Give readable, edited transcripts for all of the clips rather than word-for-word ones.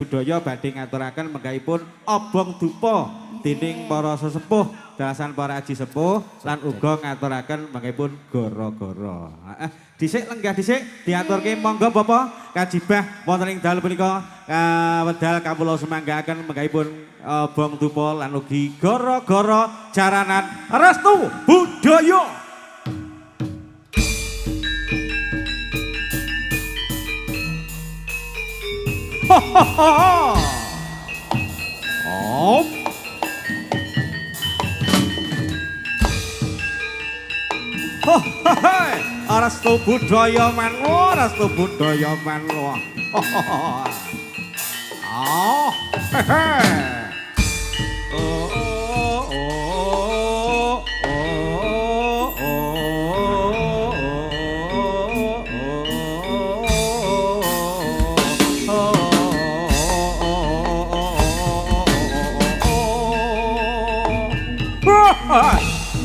Budaya badhe ngaturaken menggahipun obong dupa dening para sesepuh, dalasan para aji sepuh lan uga ngaturaken menggahipun goro-goro. Heeh, dhisik lenggah dhisik diaturke monggo Bapak kajibah wonten ing dalu punika wedal kawula sumanggaaken menggahipun obong dupa lan ugi goro-goro jaranan Restu Budaya. Ho ho ho. Oh. Ho ho ho. Restu Budaya manwo, Restu Budaya manwo. Ho ho ho. Oh. He he. Oh oh oh oh oh oh.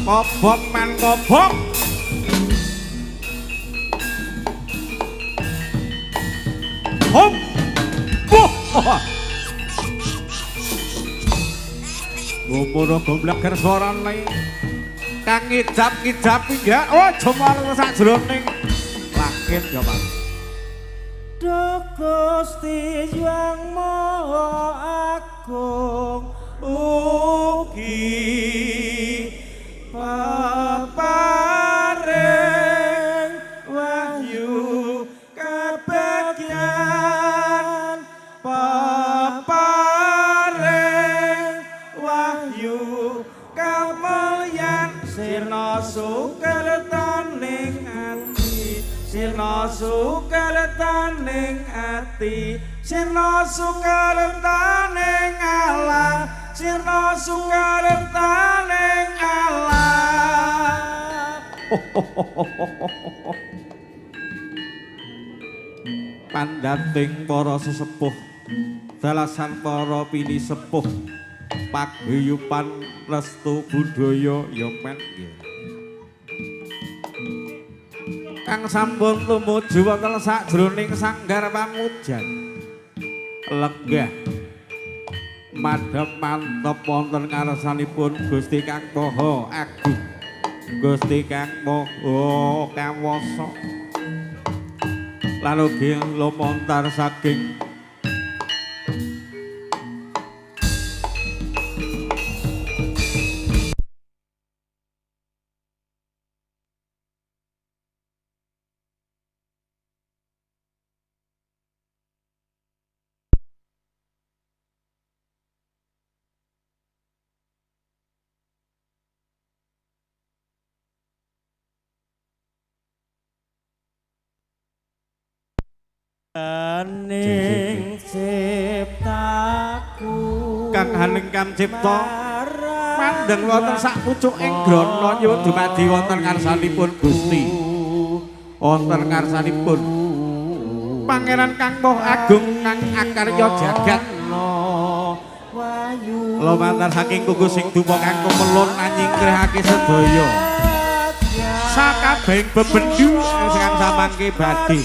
Kobong man kobong. Hom. Wah. Ngomoro gombleger swarane. Kang ngijap-ngijap ya. Oh, jemar sajroning langit ya, Pak. Duh Gusti Yang Maha Agung ugi peparing wahyu kabagyan, peparing wahyu kamulyan, sirna sukertaning ati, sirna sukertaning ati, sirna sukertaning Allah, sirna sukertaning Allah. Pandating para sesepuh, dalasan para pinisepuh, paguyuban Restu Budaya ya men nggih. Kang sampun tumuju wonten sajroning sanggar pamujan. Lenggah madhep mantep wonten ngarsanipun Gusti Kang Maha Agung, Gusti Kang Maha Kawasa. Lan ugi lumantar saking Ning ciptaku Kang haning kam cipta mandeng wonten sak pucuking grana nyuwun dumadi wonten ngarsanipun Gusti, wonten ngarsanipun Pangeran Kang Maha Agung kang akarya jagat. Lumantar saking kuku sing dupa kang kumelun anyingkrihake sedaya sakabehing bebendu ingkang samangke badhe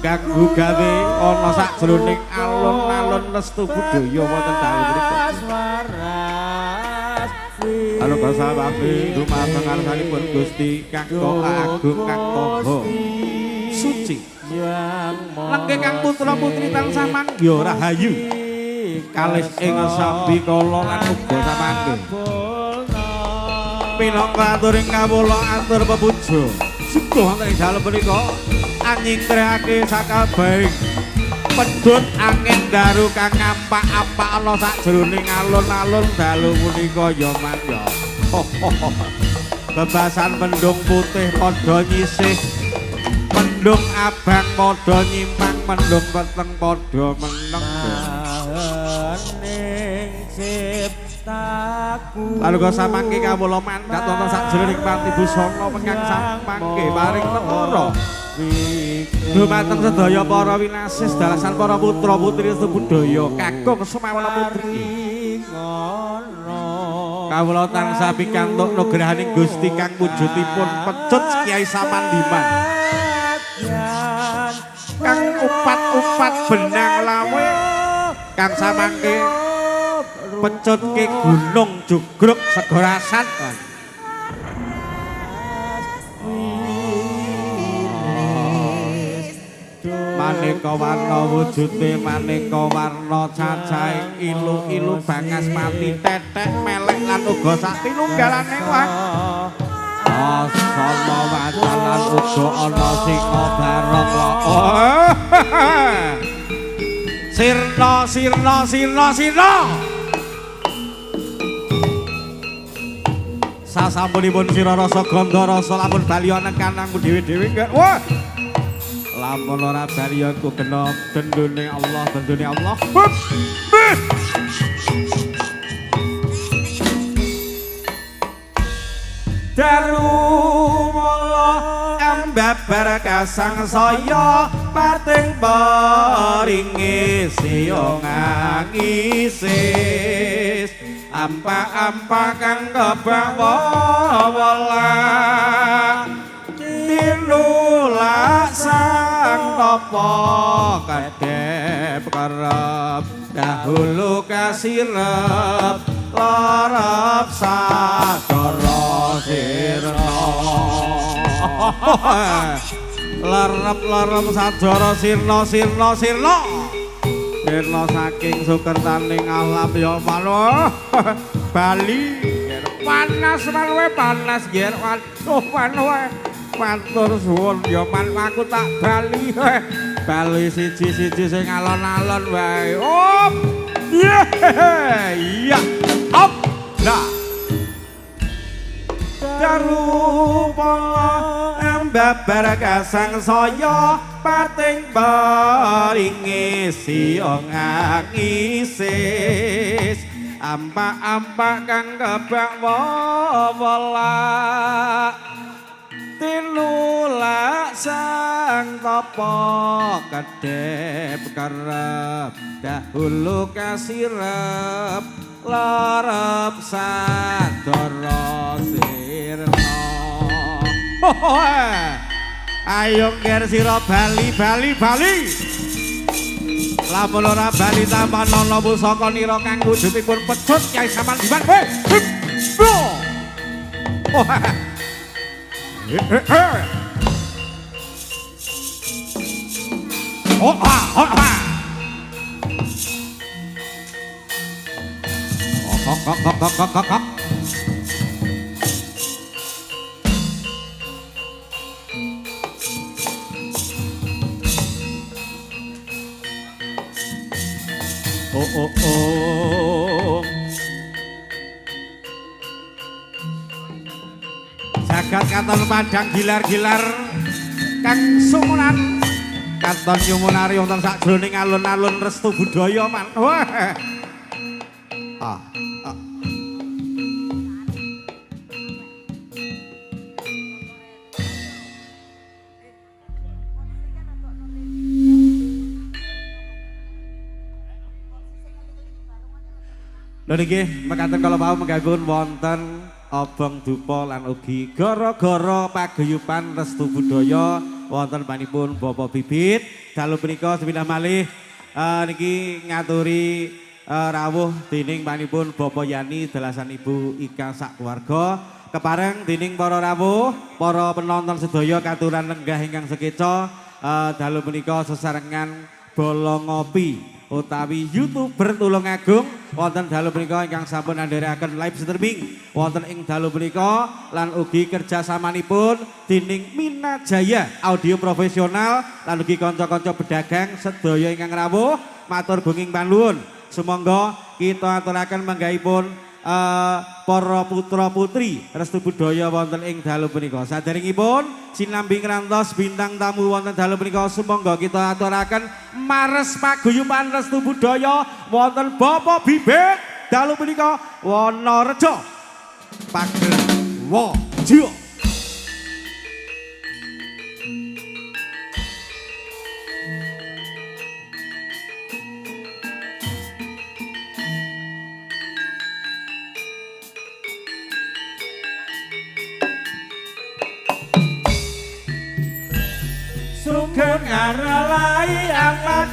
ganggu gawe ana sajroning alun-alun Restu Budaya wonten dalu mriku. Halo basawami dumateng ngarsanipun Gusti Kang Maha Agung Kang Maha Suci. Lengke kang putra putri tansah mangga rahayu kalis ing sambikala lan uga samangke. Pinangka aturing kawula atur pepuja. Sungguh wonten ing dalem punika anyingkrihake sakabehing pedhot angin daru kang ngampak-ampak ana sajroning alun-alun dalu punika ya man ya. Bebasan mendung putih padha nyisih, mendung abang padha nyimpang, mendung peteng padha meneng. Ning ciptaku Lalu kok samangke kawula mandhat wonten sajroning panti busana ingkang samangke paring negara. Dumateng sedaya para winasis dalasan para putra putri Restu Budaya kakung semawana putri. Kawula tansah pikantuk nugrahaning Gusti kang wujudipun pecut Kyai Samandiman. Kang upat-upat benang lawe Kang samangke pecutke gunung jugruk segorasan. Maneka warna wujude, maneka warna cacahe, ilu-ilu bangas mati tetek melek lan uga sak tinunggalane wah. Asana wacalan uga ana singa barong loko. Sirna sirna sirna sirna. Sasampunipun sira rasa gandha rasa lamun bali ana kanangmu dhewe-dhewe enggak. Wah. Lamun ora bali aku kena dendone Allah, dendone Allah. Darumala ambabar kasangsaya pating peringe siya ngangisis ampak-ampak kang kebawa welah tinulak sang tapa kedhep kerep dahulu kasirep larap sadara sirna. Larap-larap sadara sirna sirna sirna sirna saking sukertaning alam ya mano bali panas manwe panas ger waduh manwe matur suwun ya man aku tak bali bali siji-siji sing alon-alon wae. Op iya op nah Darupala ambabar kasangsaya pating peringe siya ngangisis ampak-ampak kang kebak welah tinulak sang tapa kedhep kerep dahulu kasirep larep sadara sirna. Ayo nger sira bali bali bali. Lamun ora bali tampanana pusaka nira kang wujudipun pecut Kyai Saman Diman. Oh ah oh ah. Kok kok kok kok kok kok. Oh oh oh. Jagat katon padhang gilar-gilar kang sumunan katon nyumunari wonten sakjroning alun-alun restu budaya man. Wah. Ah. Ah. Lho niki mekaten kala wau mengganggun wonten obong dupa lan ugi gara-gara paguyuban restu budaya wonten panipun Bapak Bibit. Dalu punika sepindah malih niki ngaturi rawuh dening panipun Bapak Yani delasan Ibu Ika sak keluarga. Kepareng dening para rawuh, para penonton sedaya katuran lenggah ingkang sekeca dalu punika sesarengan bala ngopi utawi YouTuber Tulungagung wonten dalu punika ingkang sampun andherekaken live streaming wonten ing dalu punika lan ugi kerjasamanipun dening Mina Jaya audio profesional lan ugi kanca-kanca pedagang sedaya ingkang rawuh matur gunging panuwun. Sumangga kita aturaken manggahipun para putra-putri restu budaya wonten ing dalu punika. Saderengipun sinambi ngrantos bintang tamu wonten dalu punika sumangga kita aturaken mares paguyuban restu budaya wonten Bapak Bibit dalu punika Wonorejo Pagerwojo. Sugeng aralai amat